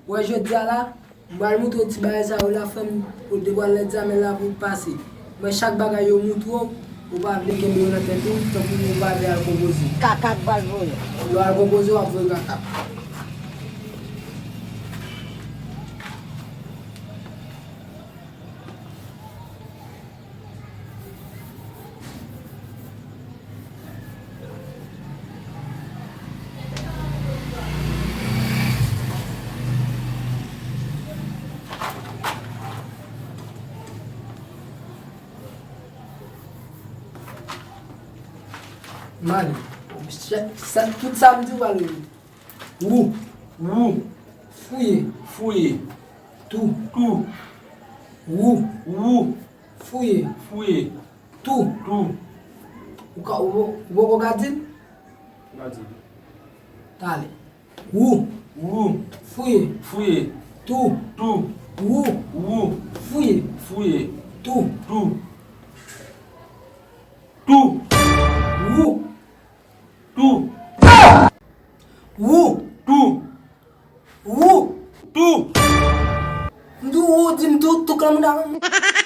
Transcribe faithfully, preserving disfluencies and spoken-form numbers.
Wè jodi a la, m pral moutre w ti bagay sa yo la, frè m, ou te pral nan egzamen la pou w pase. Men chak bagay yo moutre w, ou pa vle kenbe yo nan tèt ou, tankou ou pa vle al konpoze. Kaka k pral voye. Lè w al konpoze, w ap voye kaka. M ale. Sa, sa, tout sa m di w pral rele. Wou. Wou. Fouye. Fouye. Tou. Tou. Wou. Wou. Fouye. Fouye. Tou. Tou. Ou ka, ou, ou poko ka di l? Ou ka di l. Talè. Wou. Wou. Fouye. Fouye. Tou. Tou. Wou. Wou. Fouye. Fouye. Tou. Tou. Tou. Wou. Tou. Wou. Tou. Wou. Tou. M di w wou, di m tou, tou granmoun nan.